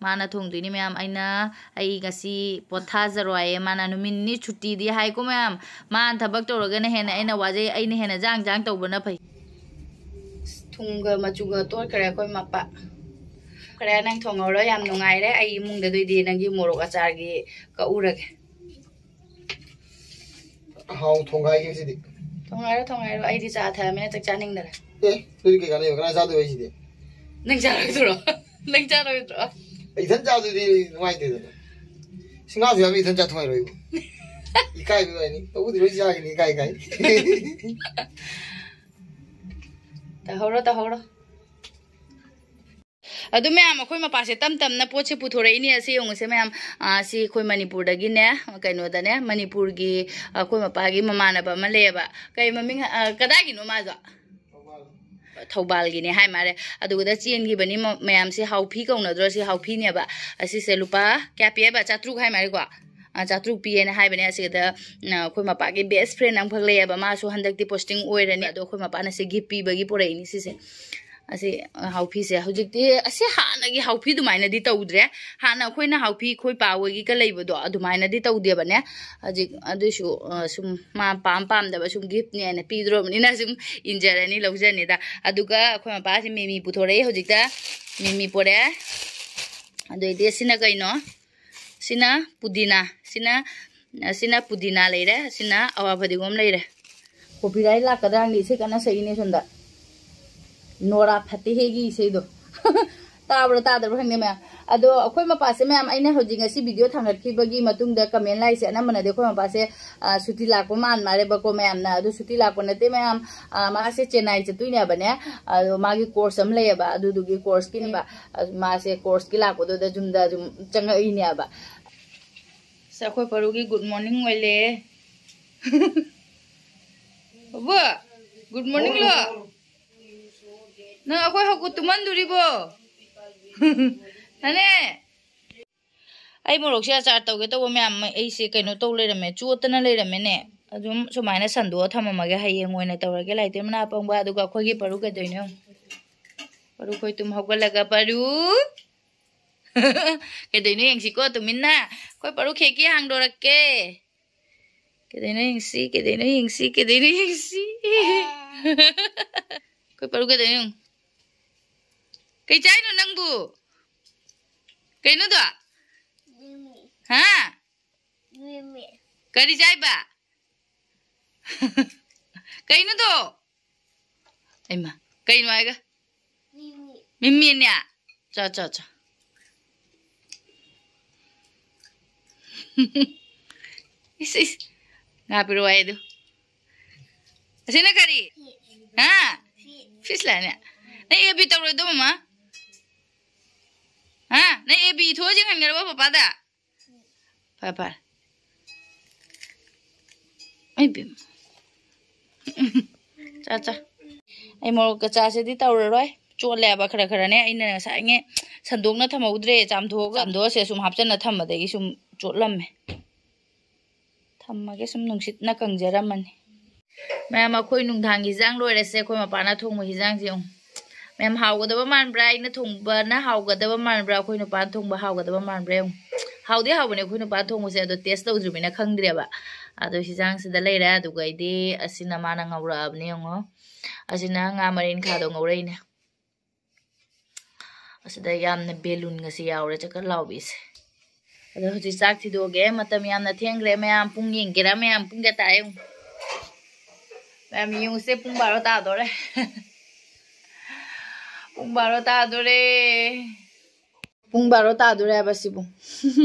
ꯃꯥꯅ ꯊꯣꯡꯗꯣꯏꯅꯤ ꯃꯌꯥꯝ꯫ ꯑꯩꯅ, "ꯑꯩ ꯉꯁꯤ ꯄꯣꯊꯥꯖꯔꯣ" ꯍꯥꯏꯌꯦ꯫ ꯃꯥꯅ ꯅꯨꯃꯤꯠ ꯅꯤꯅꯤ ꯁꯨꯇꯤꯗꯤ ꯍꯥꯏꯀꯣ ꯃꯌꯥꯝ꯫ ꯃꯥꯅ ꯊꯕꯛ ꯇꯧꯔꯒꯅ ꯍꯦꯟꯅ ꯑꯩꯅ ꯋꯥꯖꯩ꯫ ꯑꯩꯅ ꯍꯦꯟꯅ ꯖꯥꯡ ꯖꯥꯡ ꯇꯧꯕꯅ ꯐꯩ꯫ ꯊꯨꯝꯒ ꯃꯆꯨꯒ ꯇꯣꯠꯈ꯭ꯔꯦ ꯑꯩꯈꯣꯏ ꯃꯄꯥ꯫ ꯈꯔ ꯅꯪ ꯊꯣꯡꯍꯧꯔꯣ꯫ ꯌꯥꯝ ꯅꯨꯡꯉꯥꯏꯔꯦ꯫ ꯑꯩ ꯏꯃꯨꯡꯗ ꯑꯗꯨꯏꯗꯤ ꯅꯪꯒꯤ ꯃꯣꯔꯣꯛ ꯑꯆꯥꯔꯒꯤ ꯀꯛꯎꯔꯒꯦ꯫ ꯍꯥꯎ ꯊꯣꯡꯒꯥꯏꯒꯦ ꯉꯁꯤꯗꯤ꯫ ꯊꯣꯡꯒꯥꯏꯔꯣ, ꯊꯣꯡꯒꯥꯏꯔꯣ꯫ ꯑꯩꯗꯤ ꯆꯥ ꯊꯛꯑꯃꯤꯅ ꯆꯥꯛ ꯆꯥꯅꯤꯡꯗꯔꯦ꯫ ꯑꯦ, ꯑꯗꯨꯗꯤ ꯀꯩ ꯀꯥꯟꯅꯩꯕ? ꯀꯅꯥ ꯆꯥꯗꯣꯏꯕ ꯑꯩꯁꯤꯗꯤ? ꯅꯪ ꯆꯥꯔꯣꯏꯗ꯭ꯔꯣ? ꯅꯪ ꯆꯥꯔꯣꯏꯗ꯭ꯔꯣ? ꯏꯊꯟ ꯆꯥꯗꯣꯏꯗꯤ ꯅꯨꯡꯉꯥꯏꯇꯦꯗꯅ꯫ ꯁꯤ ꯉꯥꯁꯨ ꯌꯥꯝꯃꯤ, ꯏꯊꯟ ꯆꯥꯊꯣꯛꯑꯔꯣꯏꯕ꯫ ꯏꯀꯥꯏꯕꯩ ꯋꯥꯅꯤ꯫ ꯇꯧꯕꯨꯗꯤ ꯂꯣꯏ ꯆꯥꯒꯤꯅꯤ, ꯏꯀꯥꯏ ꯏꯀꯥꯏ꯫ ꯇꯧꯍꯧꯔꯣ, ꯇꯧꯍꯧꯔꯣ꯫ ꯑꯗꯨ ꯃꯌꯥꯝ, ꯑꯩꯈꯣꯏ ꯃꯄꯥꯁꯦ ꯇꯞ ꯇꯞꯅ ꯄꯣꯠꯁꯦ ꯄꯨꯊꯣꯔꯛꯏꯅꯦ꯫ ꯑꯁꯤ ꯌꯦꯡꯉꯨꯁꯦ ꯃꯌꯥꯝ, ꯑꯥ, ꯁꯤ ꯑꯩꯈꯣꯏ ꯃꯅꯤꯄꯨꯔꯗꯒꯤꯅꯦ, ꯀꯩꯅꯣꯗꯅꯦ, ꯃꯅꯤꯄꯨꯔꯒꯤ ꯑꯩꯈꯣꯏ ꯃꯄꯥꯒꯤ ꯃꯃꯥꯟꯅꯕ ꯑꯃ ꯂꯩꯌꯦꯕ꯫ ꯀꯩ ꯃꯃꯤꯡ, ꯑꯥ, ꯀꯗꯥꯏꯒꯤꯅꯣ ꯃꯥꯗꯣ? ꯊꯧꯕꯥꯜꯒꯤꯅꯦ ꯍꯥꯏ ꯃꯥꯜꯂꯦ꯫ ꯑꯗꯨꯒꯗ ꯆꯦꯟꯈꯤꯕꯅꯤ ꯃ-, ꯃꯌꯥꯝꯁꯦ ꯍꯥꯎꯐꯤ ꯀꯧꯅꯗ꯭ꯔꯣ? ꯁꯤ ꯍꯥꯎꯐꯤꯅꯦꯕ꯫ ꯑꯁꯤꯁꯦ ꯂꯨꯄꯥ ꯀꯌꯥ ꯄꯤꯌꯦꯕ? ꯆꯥꯇ꯭ꯔꯨꯛ ꯍꯥꯏ ꯃꯥꯜꯂꯦꯀꯣ꯫ ꯑꯥ, ꯆꯥꯇ꯭ꯔꯨꯛ ꯄꯤꯌꯦꯅ ꯍꯥꯏꯕꯅꯦ꯫ ꯑꯁꯤꯗ, ꯑ, ꯑꯩꯈꯣꯏ ꯃꯄꯥꯒꯤ best friend ꯑꯃꯈꯛ ꯂꯩꯌꯦꯕ, ꯃꯥꯁꯨ ꯍꯟꯗꯛꯇꯤ posting ꯑꯣꯏꯔꯅꯤ꯫ ꯑꯗꯣ ꯑꯩꯈꯣꯏ ꯃꯄꯥꯅ ꯁꯤ gift ꯄꯤꯕꯒꯤ ꯄꯨꯔꯛꯏꯅꯤ ꯁꯤꯁꯦ꯫ ꯑꯁꯤ, ꯑ, ꯍꯥꯎꯐꯤꯁꯦ ꯍꯧꯖꯤꯛꯇꯤ, ꯑꯁꯤ ꯍꯥꯟꯅꯒꯤ ꯍꯥꯎꯐꯤ ꯑꯗꯨꯃꯥꯏꯅꯗꯤ ꯇꯧꯗ꯭ꯔꯦ꯫ ꯍꯥꯟꯅ ꯑꯩꯈꯣꯏꯅ ꯍꯥꯎꯐꯤ ꯑꯩꯈꯣꯏ ꯄꯥ ꯍꯣꯏꯒꯤꯒ ꯂꯩꯕꯗꯣ ꯑꯗꯨꯃꯥꯏꯅꯗꯤ ꯇꯧꯗꯦꯕꯅꯦ꯫ ꯍꯧꯖꯤꯛ ꯑꯗꯨꯏꯁꯨ, ꯑ, ꯁꯨꯝ ꯃꯥ ꯄꯥꯝ ꯄꯥꯝꯗꯕ ꯁꯨꯝ giftꯅꯦꯅ ꯄꯤꯗ꯭ꯔꯣꯕꯅꯤꯅ ꯁꯨꯝ ꯏꯟꯖꯔꯅꯤ, ꯂꯧꯖꯅꯤꯗ꯫ ꯑꯗꯨꯒ ꯑꯩꯈꯣꯏ ꯃꯄꯥꯁꯤ ꯃꯤꯃꯤ ꯄꯨꯊꯣꯔꯛꯏ ꯍꯧꯖꯤꯛꯇ꯫ ꯃꯤꯃꯤ ꯄꯨꯔꯛꯑꯦ꯫ ꯑꯗꯨꯏꯗꯤ ꯁꯤꯅ ꯀꯩꯅꯣ? ꯁꯤꯅ ꯄꯨꯗꯤꯅꯥ, ꯁꯤꯅ, ꯁꯤꯅ ꯄꯨꯗꯤꯅꯥ ꯂꯩꯔꯦ, ꯁꯤꯅ ꯑꯋꯥ ꯐꯗꯤꯒꯣꯝ ꯂꯩꯔꯦ꯫ Copyright ꯂꯥꯛꯀꯗ꯭ꯔꯥ ꯈꯪꯗꯦ, ꯏꯁꯩ ꯀꯟꯅ ꯁꯛꯏꯅꯦ ꯁꯣꯝꯗ꯫ ꯅꯣꯔꯥ ꯐꯇꯦꯍꯤꯒꯤ ꯏꯁꯩꯗꯣ꯫ ꯇꯥꯕ꯭ꯔꯥ ꯇꯥꯗꯕ꯭ꯔꯥ ꯈꯪꯗꯦ ꯃꯌꯥꯝ꯫ ꯑꯗꯣ ꯑꯩꯈꯣꯏ ꯃꯄꯥꯁꯦ ꯃꯌꯥꯝ, ꯑꯩꯅ ꯍꯧꯖꯤꯛ ꯉꯁꯤ ꯚꯤꯗꯤꯑꯣ ꯊꯥꯡꯒꯠꯈꯤꯕꯒꯤ ꯃꯇꯨꯡꯗ ꯀꯃꯦꯟ ꯂꯥꯛꯏꯁꯦ ꯑꯅꯝꯕꯅꯗꯤ ꯑꯩꯈꯣꯏ ꯃꯄꯥꯁꯦ, ꯑ, ꯁꯨꯇꯤ ꯂꯥꯛꯄ ꯃꯥꯟ ꯃꯥꯜꯂꯦꯕꯀꯣ ꯃꯌꯥꯝꯅ꯫ ꯑꯗꯨ ꯁꯨꯇꯤ ꯂꯥꯛꯄ ꯅꯠꯇꯦ ꯃꯌꯥꯝ, ꯑ, ꯃꯥꯁꯦ ꯆꯦꯟꯅꯥꯏ ꯆꯠꯇꯣꯏꯅꯦꯕꯅꯦ꯫ ꯑꯗꯣ ꯃꯥꯒꯤ ꯀꯣꯔꯁ ꯑꯃ ꯂꯩꯌꯦꯕ, ꯑꯗꯨꯗꯨꯒꯤ ꯀꯣꯔꯁꯀꯤꯅꯦꯕ꯫ ꯑꯗꯨ ꯃꯥꯁꯦ ꯀꯣꯔꯁꯀꯤ ꯂꯥꯛꯄꯗꯨꯗ ꯌꯨꯝꯗ ꯑꯗꯨꯝ ꯆꯪꯉꯛꯏꯅꯦꯕ꯫ ꯑꯁ, ꯑꯩꯈꯣꯏ ꯄꯔꯨꯒꯤ ꯒꯨꯗ ꯃꯣꯔꯅꯤꯡ ꯑꯣꯏꯂꯦ꯫ ꯕꯕꯨ, ꯒꯨꯗ ꯃꯣꯔꯅꯤꯡ ꯂꯣ? ꯅꯪ ꯑꯩꯈꯣꯏ ꯍꯧꯒꯠ ꯇꯨꯝꯍꯟꯗꯣꯔꯤꯕꯣ? ꯅꯅꯦ, ꯑꯩ ꯃꯣꯔꯣꯛꯁꯦ ꯑꯆꯥꯔ ꯇꯧꯒꯦ ꯇꯧꯕ ꯃꯌꯥꯝ, ꯑꯩꯁꯦ ꯀꯩꯅꯣ ꯇꯧ ꯂꯩꯔꯝꯃꯦ, ꯆꯣꯠꯇꯅ ꯂꯩꯔꯝꯃꯦꯅꯦ꯫ ꯑꯗꯨꯝ ꯁꯨꯃꯥꯏꯅ ꯁꯟꯗꯣꯛꯑ ꯊꯝꯃꯝꯃꯒꯦ, ꯍꯌꯦꯡ ꯑꯣꯏꯅ ꯇꯧꯔꯒꯦ꯫ ꯂꯥꯏꯇꯦꯝ ꯃꯅꯥ ꯑꯄꯪꯕ, ꯑꯗꯨꯒ ꯑꯩꯈꯣꯏꯒꯤ ꯄꯔꯨ ꯀꯩꯗꯧꯏꯅꯣ ꯌꯦꯡꯉꯨ꯫ ꯄꯔꯨ ꯈꯣꯏ ꯇꯨꯝ ꯍꯧꯒꯠꯂꯒ, ꯄꯔꯨ꯫ ꯀꯩꯗꯧꯏꯅꯣ ꯌꯦꯡꯁꯤꯀꯣ ꯇꯨꯃꯤꯟꯅ꯫ ꯑꯩꯈꯣꯏ ꯄꯔꯨ ꯈꯦꯛꯀꯤ ꯍꯥꯡꯗꯣꯔꯛꯀꯦ꯫ ꯀꯩꯗꯧꯏꯅꯣ ꯌꯦꯡꯁꯤ, ꯀꯩꯗꯧꯏꯅꯣ ꯌꯦꯡꯁꯤ, ꯀꯩꯗꯧꯏꯅꯣ ꯌꯦꯡꯁꯤ꯫ ꯑꯩꯈꯣꯏ ꯄꯔꯨ ꯀꯩꯗꯧꯏꯅꯣ ꯌꯦꯡꯉꯨ꯫ ꯀꯩ ꯆꯥꯏꯅꯣ ꯅꯪꯕꯨ? ꯀꯩꯅꯣꯗꯣ? ꯍꯥ? ꯀꯔꯤ ꯆꯥꯏꯕ? ꯀꯩꯅꯣꯗꯣ? ꯍꯩꯃꯥ, ꯀꯩꯅꯣ ꯍꯥꯏꯒ? ꯃꯤꯃꯤꯅꯦ? ꯆꯣ, ꯆꯣ, ꯆꯣ꯫ ꯏꯁ, ꯏꯁ꯫ ꯉꯥ ꯄꯤꯔꯛꯑꯣ ꯍꯥꯏꯗꯨ꯫ ꯑꯁꯤꯅ ꯀꯔꯤ? ꯍꯥ? ꯐꯤꯁ ꯂꯥꯏꯅꯦ? ꯅꯪ ꯑꯦ ꯕꯤ ꯇꯧꯔꯣꯏꯗꯣ, ꯃꯃꯥ? ꯍꯥ? ꯅꯪ ꯑꯦ ꯕꯤ ꯏꯊꯣꯛꯑ ꯌꯦꯡꯍꯟꯈ꯭ꯔꯕ ꯄꯄꯥꯗ? ꯐꯔꯦ, ꯐꯔꯦ꯫ ꯑꯩ ꯕꯦꯝ꯫ ꯆꯥ, ꯆꯥ꯫ ꯑꯩ ꯃꯣꯔꯣꯛ ꯑꯆꯥꯔꯁꯤꯗꯤ ꯇꯧꯔꯔꯣꯏ꯫ ꯆꯣꯠꯂꯦꯕ ꯈꯔ ꯈꯔꯅꯦ꯫ ꯑꯩꯅ ꯉꯁꯥꯏꯉꯩ ꯁꯟꯗꯣꯛꯅ ꯊꯝꯍꯧꯗ꯭ꯔꯦ꯫ ꯆꯥꯝꯊꯣꯛꯑꯒ, ꯆꯥꯝꯊꯣꯛꯑꯁꯦ ꯁꯨꯝ ꯍꯥꯞꯆꯟꯅ ꯊꯝꯕꯗꯒꯤ ꯁꯨꯝ ꯆꯣꯠꯂꯝꯃꯦ꯫ ꯊꯝꯃꯒꯦ ꯁꯨꯝ ꯅꯨꯡꯁꯤꯠꯅ ꯀꯪꯖꯔꯝꯃꯅꯤ꯫ ꯃꯌꯥꯝ, ꯑꯩꯈꯣꯏ ꯅꯨꯡꯗꯥꯡꯒꯤ ꯍꯤꯟꯖꯥꯡ ꯂꯣꯏꯔꯁꯦ꯫ ꯑꯩꯈꯣꯏ ꯃꯄꯥꯅ ꯊꯣꯡꯕ ꯍꯤꯟꯖꯥꯡꯁꯦ ꯌꯦꯡꯉꯨ꯫ ꯃꯌꯥꯝ, ꯍꯥꯎꯒꯗꯕ ꯃꯥꯟꯕ꯭ꯔꯥ? ꯑꯩꯅ ꯊꯣꯡꯕꯅ ꯍꯥꯎꯒꯗꯕ ꯃꯥꯟꯕ꯭ꯔꯥ? ꯑꯩꯈꯣꯏ ꯅꯨꯄꯥꯅ ꯊꯣꯡꯕ ꯍꯥꯎꯒꯗꯕ ꯃꯥꯟꯕ꯭ꯔꯥ ꯌꯦꯡꯉꯨ꯫ ꯍꯥꯎꯗꯤ ꯍꯥꯎꯕꯅꯦ ꯑꯩꯈꯣꯏ ꯅꯨꯄꯥꯅ ꯊꯣꯡꯕꯁꯦ, ꯑꯗꯣ ꯇꯦꯁ ꯇꯧꯗ꯭ꯔꯤꯕꯅꯤꯅ ꯈꯪꯗ꯭ꯔꯦꯕ꯫ ꯑꯗꯣ ꯍꯤꯟꯖꯥꯡꯁꯤꯗ ꯂꯩꯔꯦ, ꯑꯗꯨꯒ ꯑꯩꯗꯤ ꯑꯁꯤꯅ ꯃꯥꯅ ꯉꯧꯔꯛꯑꯕꯅꯦ ꯌꯦꯡꯉꯣ꯫ ꯑꯁꯤꯅ ꯉꯥ ꯃꯔꯤꯟꯈꯥꯗꯣ ꯉꯧꯔꯛꯏꯅꯦ꯫ ꯑꯁꯤꯗ ꯌꯥꯝꯅ ꯕꯦꯂꯨꯟꯒꯁꯦ ꯌꯥꯎꯔꯦ, ꯆꯀꯠ ꯂꯥꯎꯕꯤꯁꯦ꯫ ꯑꯗꯣ ꯍꯧꯖꯤꯛ ꯆꯥꯛ ꯊꯤꯗꯣꯛꯑꯒꯦ, ꯃꯇꯝ ꯌꯥꯝꯅ ꯊꯦꯡꯈ꯭ꯔꯦ ꯃꯌꯥꯝ꯫ ꯄꯨꯡ ꯌꯦꯡꯒꯦꯔꯥ ꯃꯌꯥꯝ? ꯄꯨꯡ ꯀꯌꯥ ꯇꯥꯔꯦ ꯌꯦꯡꯉꯨ꯫ ꯃꯌꯥꯝ ꯌꯦꯡꯉꯨꯁꯦ, ꯄꯨꯡ ꯕꯥꯔꯣ ꯇꯥꯗꯣꯔꯦ꯫ ꯄꯨꯡ ꯕꯥꯔꯣ ꯇꯥꯗꯣꯔꯦ꯫ ꯄꯨꯡ ꯕꯥꯔꯣ ꯇꯥꯗꯣꯔꯦ ꯍꯥꯏꯕ ꯁꯤꯕꯨ꯫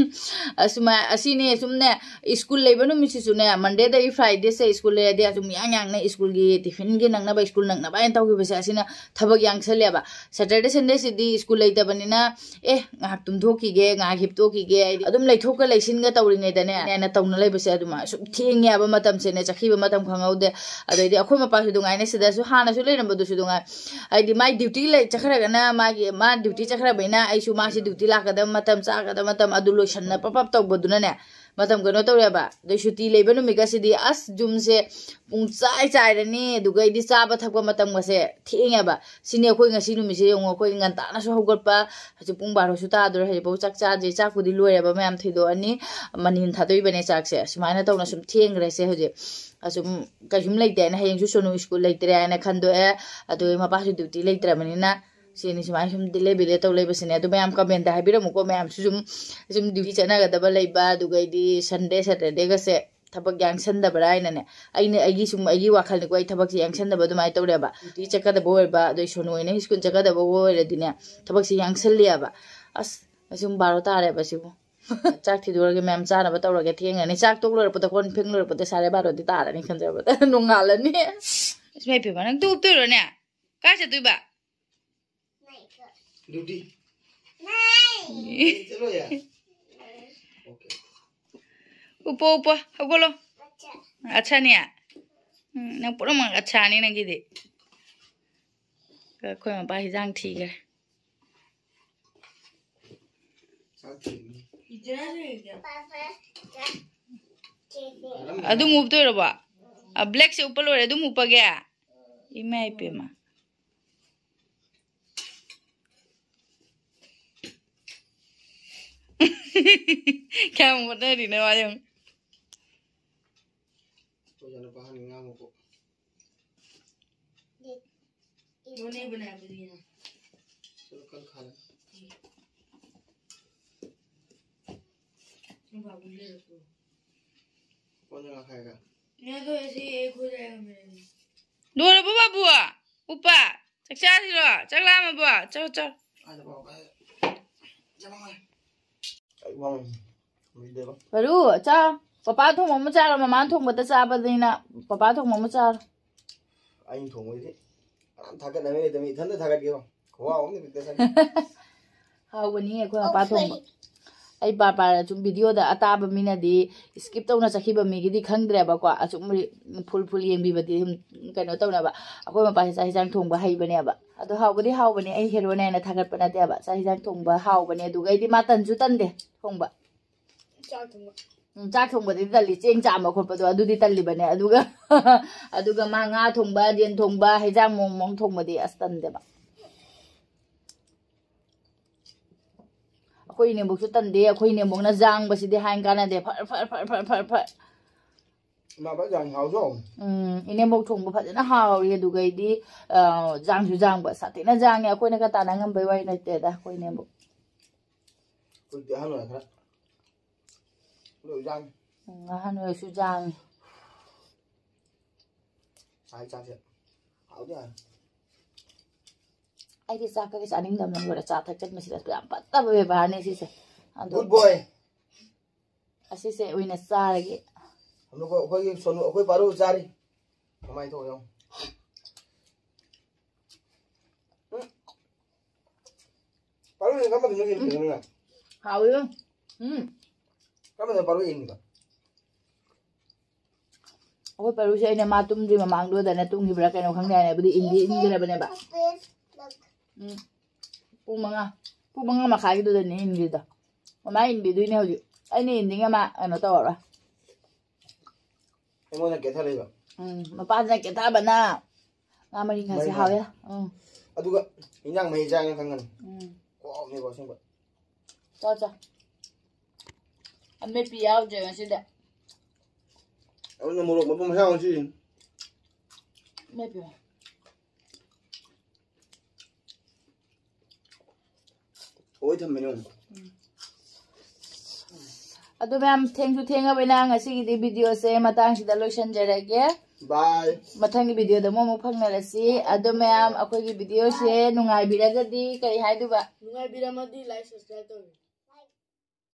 ꯑꯁꯨꯃꯥꯏ, ꯑꯁꯤꯅꯦ ꯁꯨꯝꯅꯦ, ꯁ꯭ꯀꯨꯜ ꯂꯩꯕ ꯅꯨꯃꯤꯠꯁꯤꯁꯨꯅꯦ, ꯃꯟꯗꯦꯗꯒꯤ ꯐ꯭ꯔꯥꯏꯗꯦꯁꯦ ꯁ꯭ꯀꯨꯜ ꯂꯩꯔꯗꯤ ꯑꯁꯨꯝ ꯌꯥꯡ ꯌꯥꯡꯅ ꯁ꯭ꯀꯨꯜꯒꯤ ꯇꯤꯐꯤꯟꯒꯤ ꯅꯪꯅꯕ, ꯁ꯭ꯀꯨꯜ ꯅꯪꯅꯕ ꯍꯥꯏꯅ ꯇꯧꯈꯤꯕꯁꯦ, ꯑꯁꯤꯅ ꯊꯕꯛ ꯌꯥꯡꯁꯜꯂꯦꯕ꯫ ꯁꯦꯇꯔꯗꯦ ꯁꯟꯗꯦꯁꯤꯗꯤ ꯁ꯭ꯀꯨꯜ ꯂꯩꯇꯕꯅꯤꯅ, ꯑꯦ, ꯉꯥꯏꯍꯥꯛ ꯇꯨꯝꯊꯣꯛꯈꯤꯒꯦ, ꯉꯥꯏꯍꯥꯛ ꯍꯤꯞꯇꯣꯛꯈꯤꯒꯦ, ꯍꯥꯏꯗꯤ ꯑꯗꯨꯝ ꯂꯩꯊꯣꯛꯀ ꯂꯩꯁꯤꯟꯒ ꯇꯧꯔꯤꯉꯩꯗꯅꯦ, ꯑꯩꯅ ꯇꯧꯅ ꯂꯩꯕꯁꯦ ꯑꯗꯨꯃꯥꯏꯅ ꯁꯨꯝ ꯊꯦꯡꯉꯦ ꯍꯥꯏꯕ, ꯃꯇꯝꯁꯦꯅꯦ ꯆꯠꯈꯤꯕ ꯃꯇꯝ ꯈꯪꯍꯧꯗꯦ꯫ ꯑꯗꯩꯗꯤ ꯑꯩꯈꯣꯏ ꯃꯄꯥꯁꯨ ꯑꯗꯨꯃꯥꯏꯅ ꯁꯤꯗꯁꯨ ꯍꯥꯟꯅꯁꯨ ꯂꯩꯔꯝꯕꯗꯨꯁꯨ ꯑꯗꯨꯃꯥꯏꯅ, ꯍꯥꯏꯗꯤ ꯃꯥꯏ ꯗ꯭ꯌꯨꯇꯤ ꯂꯩ, ꯆꯠꯈ꯭ꯔꯒꯅ ꯃꯥꯒꯤ, ꯃꯥ ꯗ꯭ꯌꯨꯇꯤ ꯆꯠꯈ꯭ꯔꯕꯅꯤꯅ ꯑꯩꯁꯨ ꯃꯥꯁꯤ ꯗ꯭ꯌꯨꯇꯤ ꯂꯥꯛꯀꯗꯕ ꯃꯇꯝ, ꯆꯥꯒꯗꯕ ꯃꯇꯝ ꯑꯗꯨ ꯂꯣꯏꯁꯟꯅ ꯄꯞ ꯄꯞ ꯇꯧꯕꯗꯨꯅꯅꯦ, ꯃꯇꯝ ꯀꯩꯅꯣ ꯇꯧꯔꯦꯕ꯫ ꯑꯗꯩ ꯁꯨꯇꯤ ꯂꯩꯕ ꯅꯨꯃꯤꯠꯀꯁꯤꯗꯤ ꯑꯁ ꯌꯨꯝꯁꯦ ꯄꯨꯡ ꯆꯥꯏ ꯆꯥꯏꯔꯅꯤ, ꯑꯗꯨꯒ ꯑꯩꯗꯤ ꯆꯥꯕ ꯊꯛꯄ ꯃꯇꯝꯒꯁꯦ ꯊꯦꯡꯉꯦꯕ꯫ ꯁꯤꯅꯤ ꯑꯩꯈꯣꯏ ꯉꯁꯤ ꯅꯨꯃꯤꯠꯁꯦ ꯌꯦꯡꯉꯣ, ꯑꯩꯈꯣꯏ ꯉꯟꯇꯥꯅꯁꯨ ꯍꯧꯒꯠꯄ, ꯍꯧꯖꯤꯛ ꯄꯨꯡ ꯕꯥꯔꯣꯁꯨ ꯇꯥꯗꯣꯔꯦ, ꯍꯧꯖꯤꯛꯐꯥꯎ ꯆꯥꯛ ꯆꯥꯗ꯭ꯔꯤ꯫ ꯆꯥꯛꯄꯨꯗꯤ ꯂꯣꯏꯔꯦꯕ, ꯃꯌꯥꯝ ꯊꯤꯗꯣꯛꯑꯅꯤ, ꯃꯅꯤꯟ ꯊꯥꯗꯣꯛꯏꯕꯅꯦ ꯆꯥꯛꯁꯦ꯫ ꯁꯨꯃꯥꯏꯅ ꯇꯧꯅ ꯁꯨꯝ ꯊꯦꯡꯈ꯭ꯔꯦꯁꯦ ꯍꯧꯖꯤꯛ꯫ ꯑꯁꯨꯝ ꯀꯩꯁꯨꯝ ꯂꯩꯇꯦ ꯍꯥꯏꯅ, ꯍꯌꯦꯡꯁꯨ ꯁꯣꯅꯨ ꯁ꯭ꯀꯨꯜ ꯂꯩꯇ꯭ꯔꯦ ꯍꯥꯏꯅ ꯈꯟꯗꯣꯛꯑꯦ꯫ ꯑꯗꯨꯒꯤ ꯃꯄꯥꯁꯨ ꯗ꯭ꯌꯨꯇꯤ ꯂꯩꯇ꯭ꯔꯕꯅꯤꯅ ꯁꯤꯅꯤ ꯁꯨꯃꯥꯏꯅ ꯁꯨꯝ ꯗꯤꯂꯦ ꯕꯤꯂꯦ ꯇꯧ ꯂꯩꯕꯁꯤꯅꯦ꯫ ꯑꯗꯨ ꯃꯌꯥꯝ ꯀꯃꯦꯟꯗ ꯍꯥꯏꯕꯤꯔꯝꯃꯨꯀꯣ, ꯃꯌꯥꯝꯁꯨ ꯁꯨꯝ, ꯁꯨꯝ ꯗ꯭ꯌꯨꯇꯤ ꯆꯠꯅꯒꯗꯕ ꯂꯩꯕ, ꯑꯗꯨꯒꯩꯗꯤ ꯁꯟꯗꯦ ꯁꯦꯇꯔꯗꯦꯒꯁꯦ ꯊꯕꯛ ꯌꯥꯡꯁꯟꯗꯕ꯭ꯔꯥ ꯍꯥꯏꯅꯅꯦ꯫ ꯑꯩꯅ, ꯑꯩꯒꯤ ꯁꯨꯝ, ꯑꯩꯒꯤ ꯋꯥꯈꯜꯅꯤꯀꯣ, ꯑꯩ ꯊꯕꯛꯁꯦ ꯌꯥꯡꯁꯟꯗꯕ ꯑꯗꯨꯃꯥꯏꯅ ꯇꯧꯔꯦꯕ꯫ ꯗ꯭ꯌꯨꯇꯤ ꯆꯠꯀꯗꯕ ꯑꯣꯏꯔꯕ, ꯑꯗꯩ ꯁꯣꯅꯨ ꯍꯣꯏꯅ ꯁ꯭ꯀꯨꯜ ꯆꯠꯀꯗꯕ ꯑꯣꯏꯔꯗꯤꯅꯦ, ꯊꯕꯛꯁꯦ ꯌꯥꯡꯁꯜꯂꯦꯕ꯫ ꯑꯁ, ꯑꯁꯨꯝ ꯕꯥꯔꯣ ꯇꯥꯔꯦꯕ ꯁꯤꯕꯨ꯫ ꯆꯥꯛ ꯊꯤꯗꯣꯔꯒꯦ ꯃꯌꯥꯝ, ꯆꯥꯅꯕ ꯇꯧꯔꯒꯦ, ꯊꯦꯡꯉꯅꯤ꯫ ꯆꯥꯛ ꯇꯣꯛ ꯂꯣꯏꯔꯛꯄꯗ, ꯀꯣꯟ ꯐꯦꯡ ꯂꯣꯏꯔꯛꯄꯗ ꯁꯥꯔꯦ ꯕꯥꯔꯣꯗꯤ ꯇꯥꯔꯅꯤ ꯈꯟꯖꯕꯗ ꯅꯣꯡꯉꯥꯜꯂꯅꯤ꯫ ꯑꯁ, ꯏꯃꯥ ꯏꯄꯦꯝꯃ, ꯅꯪ ꯇꯨ ꯎꯞꯇꯣꯏꯔꯣꯅꯦ? ꯀꯥꯏ ꯆꯠꯇꯣꯏꯕ? ꯗ꯭ꯌꯨꯇꯤ꯫ ꯆꯠꯂꯣ ꯌꯥ꯫ ꯑꯣꯀꯦ꯫ ꯎꯞꯄꯣ, ꯎꯞꯄꯣ, ꯍꯧꯒꯠꯂꯣ꯫ ꯑꯠꯁꯥꯅꯤ꯫ ꯎꯝ, ꯅꯪ ꯄꯨꯝꯅꯃꯛ ꯑꯠꯁꯥꯅꯤ ꯅꯪꯒꯤꯗꯤ꯫ ꯑꯩꯈꯣꯏ ꯃꯄꯥ ꯍꯤꯟꯖꯥꯡ ꯊꯤꯈ꯭ꯔꯦ꯫ ꯆꯥꯛ ꯊꯤꯔꯤ꯫ ꯑꯗꯨꯝ ꯎꯞꯇꯣꯏꯔꯕꯣ? ꯑ, ꯕ꯭ꯂꯦꯛꯁꯦ ꯎꯞꯄ ꯂꯣꯏꯔꯦ, ꯑꯗꯨꯝ ꯎꯞꯄꯒꯦ? ꯏꯃꯥ ꯏꯄꯦꯝꯃ꯫ ꯀꯌꯥꯝ ꯍꯣꯠꯅꯔꯤꯅꯣ ꯃꯥ ꯌꯦꯡꯉꯨ꯫ ꯑꯩꯈꯣꯏ ꯏꯆꯥꯅꯨꯄꯥ ꯑꯍꯟꯒꯤ ꯉꯥ ꯃꯀꯣꯛ꯫ ꯆꯠꯂꯣ, ꯀꯟ ꯈꯥꯜꯂꯦ꯫ ꯀꯣꯟꯅ ꯉꯥꯈꯥꯏꯒ꯫ ꯂꯣꯏꯔꯕꯣ ꯕꯥꯕꯨ? ꯎꯞꯄ? ꯆꯥꯛ ꯆꯥꯁꯤꯔꯣ? ꯆꯥꯛ ꯂꯥꯝꯃꯕꯣ? ꯆꯥꯎ, ꯆꯥꯎ꯫ ꯑꯩ ꯋꯥꯡ-, ꯋꯥꯡ-, ꯂꯩꯗꯦꯕ꯫ ꯕꯔꯨ, ꯆꯥ꯫ ꯄꯄꯥ ꯊꯣꯡꯕ ꯑꯃ ꯆꯥꯔꯣ, ꯃꯃꯥꯅ ꯊꯣꯡꯕꯗ ꯆꯥꯕꯅꯤꯅ꯫ ꯄꯄꯥ ꯊꯣꯡꯕ ꯑꯃ ꯆꯥꯔꯣ꯫ ꯑꯩꯅ ꯊꯣꯡꯕꯗꯤ ꯀꯅꯥꯝ ꯊꯥꯒꯠꯅꯕ ꯂꯩꯇꯕꯅꯤ, ꯏꯊꯟꯇ ꯊꯥꯒꯠꯀꯦꯔꯣ? ꯈꯨꯍꯥꯎ ꯑꯃꯅꯤ ꯄꯤꯛꯇ ꯆꯥꯏ꯫ ꯍꯥꯎꯕꯅꯤ ꯑꯩꯈꯣꯏ ꯃꯄꯥ ꯊꯣꯡꯕ꯫ ꯑꯩ ꯄꯥ ꯄꯥꯔ ꯁꯨꯝ ꯚꯤꯗꯤꯑꯣꯗ ꯑꯇꯥꯕ ꯃꯤꯅꯗꯤ skip ꯇꯧꯅ ꯆꯠꯈꯤꯕ ꯃꯤꯒꯤꯗꯤ ꯈꯪꯗ꯭ꯔꯦꯕꯀꯣ, ꯑꯁꯨꯝ ꯐꯨꯜ ꯐꯨꯜ ꯌꯦꯡꯕꯤꯕꯗꯤ ꯁꯨꯝ ꯀꯩꯅꯣ ꯇꯧꯅꯕ꯫ ꯑꯩꯈꯣꯏ ꯃꯄꯥꯁꯦ ꯆꯥꯛ ꯍꯤꯟꯖꯥꯡ ꯊꯣꯡꯕ ꯍꯩꯕꯅꯦꯕ꯫ ꯑꯗꯣ ꯍꯥꯎꯕꯗꯤ ꯍꯥꯎꯕꯅꯦ, ꯑꯩ ꯍꯦꯔꯣꯅꯦ ꯍꯥꯏꯅ ꯊꯥꯒꯠꯄ ꯅꯠꯇꯦꯕ꯫ ꯆꯥꯛ ꯍꯤꯟꯖꯥꯡ ꯊꯣꯡꯕ ꯍꯥꯎꯕꯅꯦ, ꯑꯗꯨꯒ ꯑꯩꯗꯤ ꯃꯥ ꯇꯟꯁꯨ ꯇꯟꯗꯦ ꯊꯣꯡꯕ꯫ ꯆꯥꯛ ꯊꯣꯡꯕ꯫ ꯎꯝ, ꯆꯥꯛ ꯊꯣꯡꯕꯗꯤ ꯇꯜꯂꯤ, ꯆꯦꯡ ꯆꯥꯝꯕ ꯈꯣꯠꯄꯗꯣ ꯑꯗꯨꯗꯤ ꯇꯜꯂꯤꯕꯅꯦ꯫ ꯑꯗꯨꯒ ꯑꯗꯨꯒ ꯃꯥ ꯉꯥ ꯊꯣꯡꯕ, ꯌꯦꯟ ꯊꯣꯡꯕ, ꯍꯩꯖꯥꯡ ꯃꯑꯣꯡ ꯃꯑꯣꯡ ꯊꯣꯡꯕꯗꯤ ꯑꯁ ꯇꯟꯗꯦꯕ꯫ ꯑꯩꯈꯣꯏ ꯏꯅꯦꯝꯕꯣꯛꯁꯨ ꯇꯟꯗꯦ, ꯑꯩꯈꯣꯏ ꯏꯅꯦꯝꯕꯣꯛꯅ ꯖꯥꯡꯕꯁꯤꯗꯤ ꯍꯥꯏ ꯀꯥꯟꯅꯗꯦ꯫ ꯐꯔ ꯐꯔ ꯐꯔ ꯐꯔ ꯐꯔ ꯐꯔ꯫ ꯏꯃꯥ ꯐꯖꯅ ꯍꯥꯎꯁꯨ ꯍꯥꯎ꯫ ꯎꯝ, ꯏꯅꯦꯝꯕꯣꯛ ꯊꯣꯡꯕ ꯐꯖꯅ ꯍꯥꯎꯔꯤ꯫ ꯑꯗꯨꯒꯩꯗꯤ, ꯑ, ꯖꯥꯡꯁꯨ ꯖꯥꯡꯕ, ꯁꯥꯊꯤꯅ ꯖꯥꯡꯉꯦ꯫ ꯑꯩꯈꯣꯏꯅꯒ ꯇꯥꯟꯅ ꯉꯝꯕꯩ ꯋꯥꯔꯤ ꯅꯠꯇꯦꯗ, ꯑꯩꯈꯣꯏ ꯏꯅꯦꯝꯕꯣꯛ꯫ ꯍꯧꯖꯤꯛꯇꯤ ꯑꯍꯟ ꯑꯣꯏꯔꯛꯈ꯭ꯔꯦ꯫ ꯂꯣꯏ ꯖꯥꯡꯉꯤ꯫ ꯎꯝ, ꯑꯍꯟ ꯑꯣꯏꯔꯁꯨ ꯖꯥꯡꯉꯤ꯫ ꯆꯥꯛ ꯆꯥꯛꯁꯦ ꯍꯥꯎꯗꯤ ꯍꯥꯎꯋꯦ꯫ ꯑꯩꯗꯤ ꯆꯥꯛ ꯀꯩꯀꯩ ꯆꯥꯅꯤꯡꯗꯕꯅ ꯂꯣꯏꯔꯦ꯫ ꯆꯥ ꯊꯛꯆꯟꯕꯁꯤꯗꯁꯨ ꯌꯥꯝ ꯐꯠꯇꯕ ꯕꯦꯕꯥꯔꯅꯦ ꯁꯤꯁꯦ꯫ ꯑꯗꯣ Good boy꯫ ꯑꯁꯤꯁꯦ ꯑꯣꯏꯅ ꯆꯥꯔꯒꯦ꯫ ꯑꯗꯨꯒ ꯑꯩꯈꯣꯏꯒꯤ ꯁꯣꯅꯨ, ꯑꯩꯈꯣꯏ ꯄꯥꯔꯨ ꯆꯥꯔꯤ꯫ ꯀꯃꯥꯏꯅ ꯇꯧꯕ ꯌꯦꯡꯉꯨ꯫ ꯎꯝ꯫ ꯄꯥꯔꯨ ꯌꯦꯡ ꯀꯔꯝꯕꯗꯅꯣ ꯌꯦꯡꯉꯤꯗꯣ ꯅꯪꯅ? ꯍꯥꯎꯋꯤ꯫ ꯎꯝ꯫ ꯀꯔꯝꯕꯗꯅꯣ ꯄꯥꯔꯨ ꯌꯦꯡꯉꯤꯗꯣ? ꯑꯩꯈꯣꯏ ꯄꯔꯨꯁꯦ ꯑꯩꯅ ꯃꯥ ꯇꯨꯝꯗ꯭ꯔꯤ ꯃꯃꯥꯡꯗꯨꯗꯅꯦ, ꯇꯨꯝꯈꯤꯕ꯭ꯔꯥ ꯀꯩꯅꯣ ꯈꯪꯗꯦ ꯍꯥꯏꯅꯦ꯫ ꯑꯗꯨꯗꯤ ꯏꯟꯗꯤ ꯏꯟꯈ꯭ꯔꯕꯅꯦꯕ꯫ ꯎꯝ꯫ ꯄꯨꯡ ꯃꯉꯥ, ꯄꯨꯡ ꯃꯉꯥ ꯃꯈꯥꯏꯒꯤꯗꯨꯗꯅꯦ ꯏꯟꯈ꯭ꯔꯤꯗꯣ꯫ ꯃꯃꯥ ꯏꯟꯕꯤꯗꯣꯏꯅꯦ ꯍꯧꯖꯤꯛ꯫ ꯑꯩꯅ ꯏꯟꯗ꯭ꯔꯤꯉꯩ ꯃꯥ ꯀꯩꯅꯣ ꯇꯧꯔꯔꯣꯏ꯫ ꯑꯩꯉꯣꯟꯗ ꯀꯦꯊꯔꯛꯏꯕ꯫ ꯎꯝ, ꯃꯄꯥꯟꯗ ꯀꯦꯊꯕꯅ ꯉꯥ ꯃꯔꯤꯡꯈꯥꯁꯦ ꯃꯔꯤꯡꯈꯥ꯫ ꯍꯥꯎꯋꯦ꯫ ꯎꯝ꯫ ꯑꯗꯨꯒ ꯏꯟꯖꯥꯡ ꯃꯍꯤ ꯆꯥꯒꯦ ꯈꯪꯒꯅꯤ꯫ ꯎꯝ꯫ ꯈꯨꯍꯥꯎꯅꯦꯕ ꯑꯁꯦꯡꯕ꯫ ꯆꯥ, ꯆꯥ꯫ ꯑꯃꯦꯠꯄꯤ ꯌꯥꯎꯗ꯭ꯔꯦ ꯉꯁꯤꯗꯤ꯫ ꯑꯗꯨꯅ ꯃꯣꯔꯣꯛ ꯃꯄꯨꯝ ꯃꯁꯥ ꯉꯁꯤ꯫ ꯑꯃꯦꯠꯄꯤ꯫ ꯊꯣꯏ ꯊꯝꯃꯤꯅꯦ꯫ ꯎꯝ꯫ ꯑꯗꯣ ꯃꯌꯥꯝ, ꯊꯦꯡꯁꯨ ꯊꯦꯡꯉꯕꯅꯤꯅ ꯉꯁꯤꯒꯤꯗꯤ ꯚꯤꯗꯤꯑꯣꯁꯦ ꯃꯇꯥꯡꯁꯤꯗ ꯂꯣꯏꯁꯤꯟꯖꯔꯒꯦ꯫ Bye. ꯃꯊꯪꯒꯤ ꯚꯤꯗꯤꯑꯣꯗ ꯑꯃꯨꯛ ꯑꯃꯨꯛ ꯐꯪꯅꯔꯁꯤ꯫ ꯑꯗꯣ ꯃꯌꯥꯝ, ꯑꯩꯈꯣꯏꯒꯤ ꯚꯤꯗꯤꯑꯣꯁꯦ ꯅꯨꯡꯉꯥꯏꯕꯤꯔꯒꯗꯤ ꯀꯔꯤ ꯍꯥꯏꯗꯣꯏꯕ? ꯅꯨꯡꯉꯥꯏꯕꯤꯔꯝꯃꯗꯤ like subscribe ꯇꯧꯕꯤꯌꯨ꯫